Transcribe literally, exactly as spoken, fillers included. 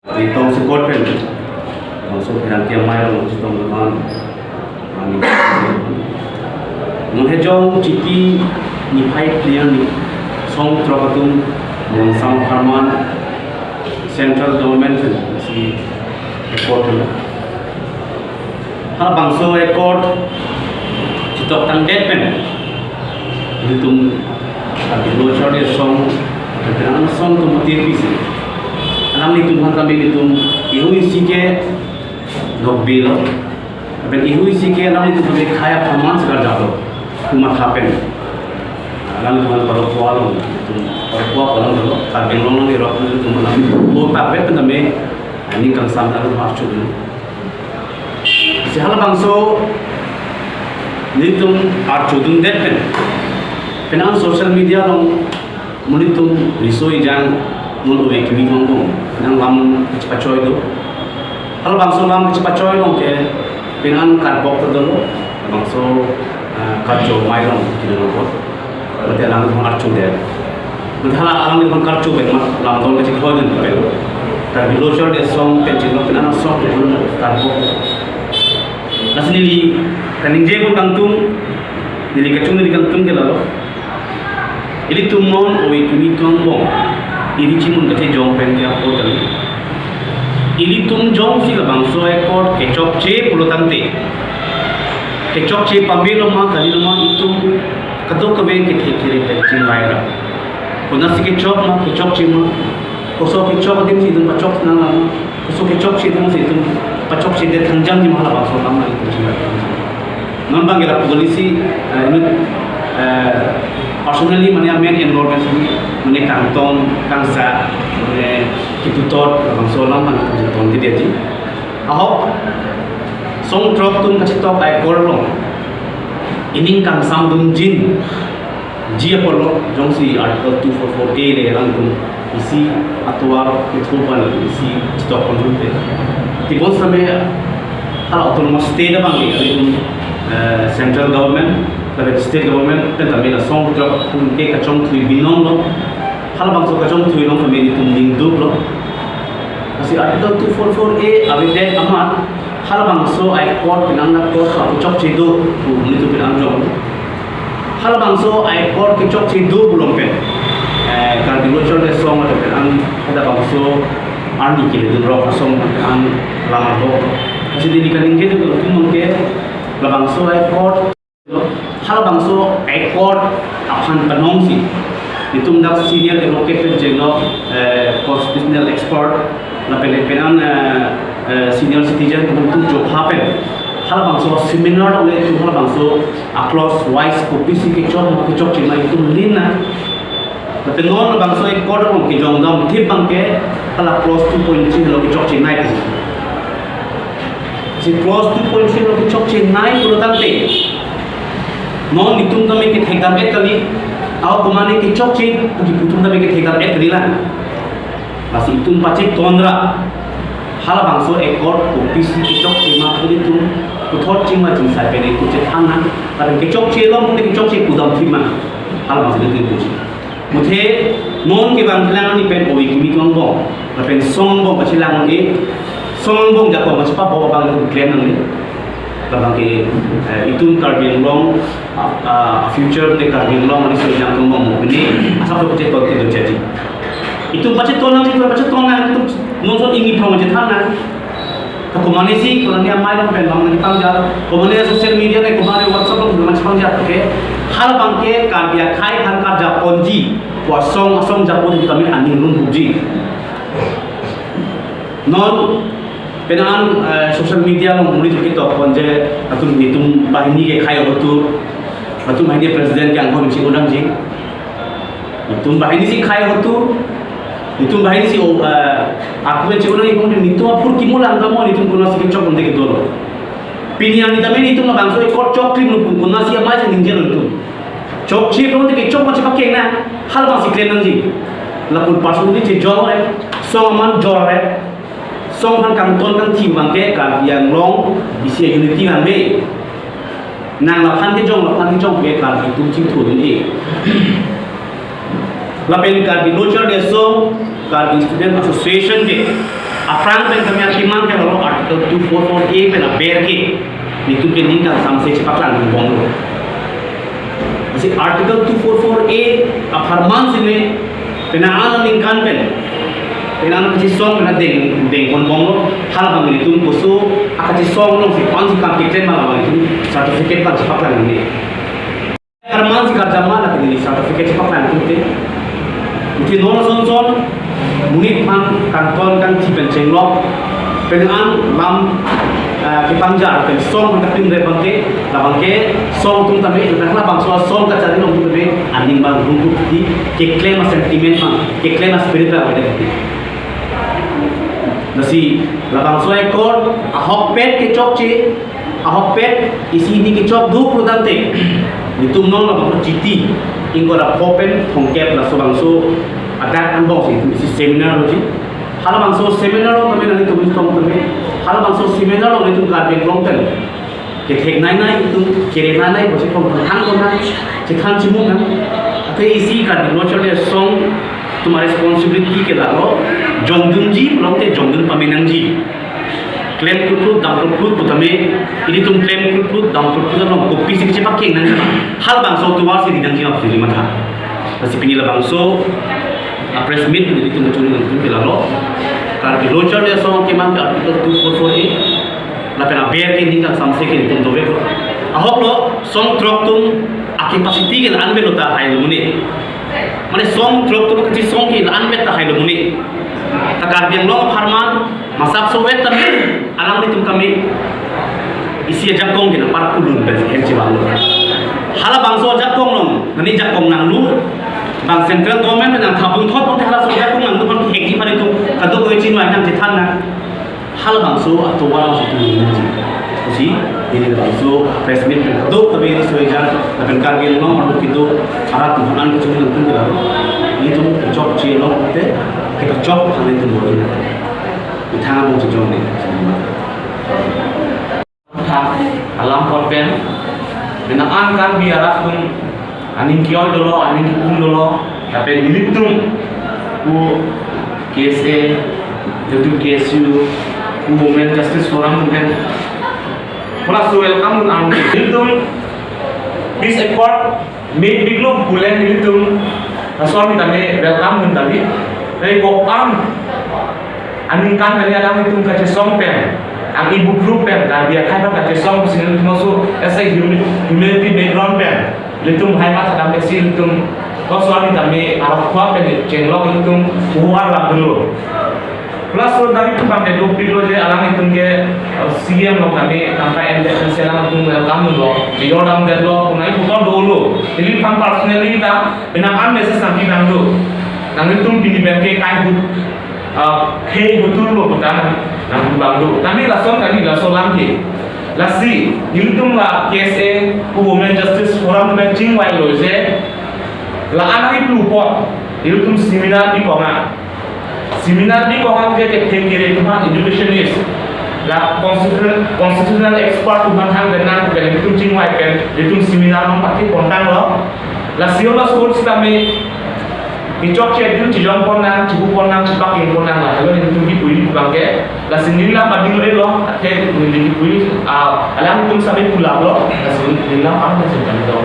Ritong sekot pen. Langsung pirang tiang mai langsung tong depan. Kami. Menghejong Chiti niphai pliang ni song throk atum Mongsang Harman Central Government si accord lo. Halabangso accord chetoktangdet pen ilitum Karbi Lo Charli Asong, Karbi Anglong Asong atum mati pisi. Alanglitum aphan kami ilitum ihui si ke nokbe lo. Pen ihui si ke alanglitum kami khei apharman si karjap lo. Komatha pen alanglitum parokwa lo, ilitum parokwa palang lo. Karbi Anglong ni rok ilitum alang ko tapet pen tame ani kangsam alang harchu lo. Si halabangso nelitum archudundet pen, pen an social media along monit atum riso ejang, non ove kimi thong bom, nang lam kachepachoi do. Halabangso lam kachepachoi along ke pen an karbok ta dolo, bangso, ah, karcho mai along kinang bot. Mate alanglitum archudet. Mate hala alanglitum karcho pen mat lamdon kachikhoidun pen. Karbi Lo Charli Asong pen chiklo pen an asong pen karbo. Lasi neli kaningje pu kangtung, neli kachung neli kangtung ke lalo. Ilitum non ove kimi thong bom. Ili chimun kachejong pen ke apo tali. Ilitum jongsi labangso accord kechokche pulo tangte, kechokche pame lo ma kali lo ma, itum kadokave kethe kere pen chingvai ra. Konatsi kechok ma, kechokche ma, koso kechok adim si itum pachok nang ma, koso kechokche adim si itum pachokchedet thangjang ji ma, halabangso lam ma itum chingvai. Non abang ke lapu kali si, eh, inut, eh, personally mane amen enrollment si, mane kangtong, kangsa, mane kepu thot, labangso lam mane kangtong di dia ji. Ahok, song throk atum kachetok accord along ining kangsam dunjin ji apotlo, jongsi Article two four four A le alanglitum isi atovar kethup an isi chetok ponjun te. Tebon setame hala autonomous state abang ke ilitum, eh, central government, lapen state government pen tame la song throk atum ke kachongthui binong lo. Halabangso kachongthui along kami ilitum ningduk lo. Lasi Article two four four A avedet amat halabangso accord penang na accord kechokche do pu nelitum penang jong. Halabangso accord kechokche do pulo pen, eh, Karbi Lo Charli Asong pen an halabangso arni keledun rok asong pen an lamar ho. Lasi neli kaningje do tum ke labangso accord, halabangso accord aphan panong si itum dak senior advocate pen chenglo, eh, constitutional expert, lapen le pen an, eh, eh, senior citizen itum jokha pen halabangso seminar le itum halabangso a clause wise kopisi kechok ma kechokche ma itum lin na. Lapen non labangso accord along kejong damthip abang ke hala clause two point three along kechokche nai. Si clause two point three along kechokche nai pulo tangte, non itum tame kethekdam-et kali, ahok komane kechokche pu itum tame kethekdam-et kali la. Lasi itum pachekton ra, halabangso accord kopisi kechokche ma pu itum puthot chingvai chingsai pen itum chethan nang, lapen kechokche along te kechokche pudamthip ma, halabangso itum pusi. Muthe non ke bang kelang ni pen ove kimi thong bom, lapen song bom kachelang e, song bom jakong kachepa bom abang itum klem nang le. Labang ke, eh, itum Karbi Anglong, ah, ah, future le Karbi Anglong ani soi jang thong bom mo ini asap to pachekton te do jadi. Itum pachekton nang, itum pachekton nang, itum non son ini prong chethan nang. Ke komane si, komane amei along pen bang nangpangja, komane social media ne, komane WhatsApp along bang nangpangja, oke. Halabang ke Karbi akhei aphan karjap ponji, pu asong asong japon kami aning run huji. Non pen an, eh, social media along monit atum ketok pon je, atum netum banghini ke khei hotu, atum banghini president ke angkon si unang ji. Netum banghini si khei hotu, netum banghini si o, eh, aku pen si unang ikon netum apor kimulang kamo netum konatsi kechok unde kedo lo. Pini arni tame netum labangso accord chokche lo pu konatsi amei si ningje lo netum. Chokche lo te kechok ma chepakeng nang, halabang si klem nangji. Lapu personally chejor re, song aman jor re, song aphan kangton kangthi abang ke Karbi Anglong isi unity nang me. Nang laphan kejong, laphan kejong ke Karbi atum chingthur dun e. Lapen Karbi Lo Charli Asong, Karbi Student Association ke Aphrang pen kami akemang ke lalo Article two four four A pen aber ke nelitum ke ning kangsamse chepaklang bomlo. Lasi Article two four four A apharman si me penang aningkan pen, penang kachesong pen deng dengpon bomlo. Halabang nelitum koso akachesong alongsi ko-ansi kam keklem ma labang nelitum certificate abang chepaklang nangji. Apharman si karjama lake neli certificate chepaklang nangji. Iti non ason son monit aphan kangton kangthi pen chenglok, penang an lam, ah, kepangjar pen song pen kapinre abang ke, labang ke song atum tame, labangso song kachari along atum tame aning abang rungkup ti, keklem a-sentiment abang, keklem a-spirit abang avedet ti. Lasi labangso accord ahokpet kechokche, ahokpet isi hini kechok do pulotangte, nelitum non labangso chiti ingkoi ra pho pen thomkep laso bangso adak angbong si nelitum isi seminar loji. Halabangso seminar along tame nanglitum tong tame, halabangso seminar along nelitum Karbi Anglong pen kethek nainai, itum kere nainai, bosi pong hang tong nai, chethan chimung nang. Ate isi Karbi Lo-charli Asong atum a-responsibility ke lalo jongdunji, pulote jongdun pame nangji. Klem krutkrut, dam krutkrut pu tame, ilitum klem krutkrut, dam krutkrut along kopisi kechepaklang nangji ma, halabangso tovar si di nangji ma pu neli matha. Lasi pini labangso a-press meet ilitum kachini nangtum ke lalo Karbi Lo-charli Asong akemang ke Article two four four A, lapen aber ke ning kangsamse ke nelitum dovek. Ahoklo, song throk atum a-capacity ke la-anvetlo ta hailo muni. Mane song throk atum kachesong ke la-anvet ta hailo muni. Ta Karbi Anglong apharman masap sovet tame alanglitum tame isi ajakong ke nangpar pulun pen hem chevanglo. Halabangso ajakong along, nani jakong nanglo, bang central government nangthapung thot pon halaso ajakong nanglo pon hekji pari tu kadokave chini nangchethan nang. Halabangso atovar si tu nangji. Lasi neli labangso press meet pen kadokave ri soijan, lapen Karbi Anglong arlo kedo arat atum aphan kachini nangtum ke lalo, nelitum kechokche along te, kechok aphan nelitum bor-i nang. Ithang abang chejong ne. Tha, alam pon pen, penang an Karbi arat atum aning ke-oi dolo, aning kepung dolo, lapen nelitum pu K S A, nelitum K S U, pu Women Justice Forum pen, pura so welcome dun ang nelitum peace accord mepiklo pule nelitum lason tame welcome dun kali. Rei ko-an aningkan kali alanglitum kachesong pen, ang ibu group pen, Karbi akhai pen kachesong pusi nelitum so as a humi-, humanity background pen, nelitum hai matha dam pensi nelitum lason tame arap khua pen chenglok nelitum uhuar lam dulu. Plus so dari tu bang ke dopiklo je alanglitum ke, eh, C M lo kami, tangka M D M C alanglitum welcome lo, jor dam det lo, kunai putar dolo. Neli phan personally ta, penang an message nangpi nang do. Nanglitum pini pen ke kai but, eh, khei butul lo putar nang, nang bang do. Kami lason kami lason lang ke. Lasi, nelitum la K S A, pu Women Justice Forum pen chingvai lo je, la anai plu pot, nelitum seminar bikong a. Seminar bikong a ke kethek kere atum aphan educationist, la constitutional, constitutional expert atum aphan hang pen nang pen nelitum chingvai pen, nelitum seminar nangpathe pon tanglo. Lasi o la sports tame kechokche atum chejong pon nang, chibu pon nang, chipak in pon nang la. Helo nelitum kipu abang ke. Lasi neli la pading lo, athe neli kipu, ah, alanglitum sabi pulaplo. Lasi neli la pan na sentang do.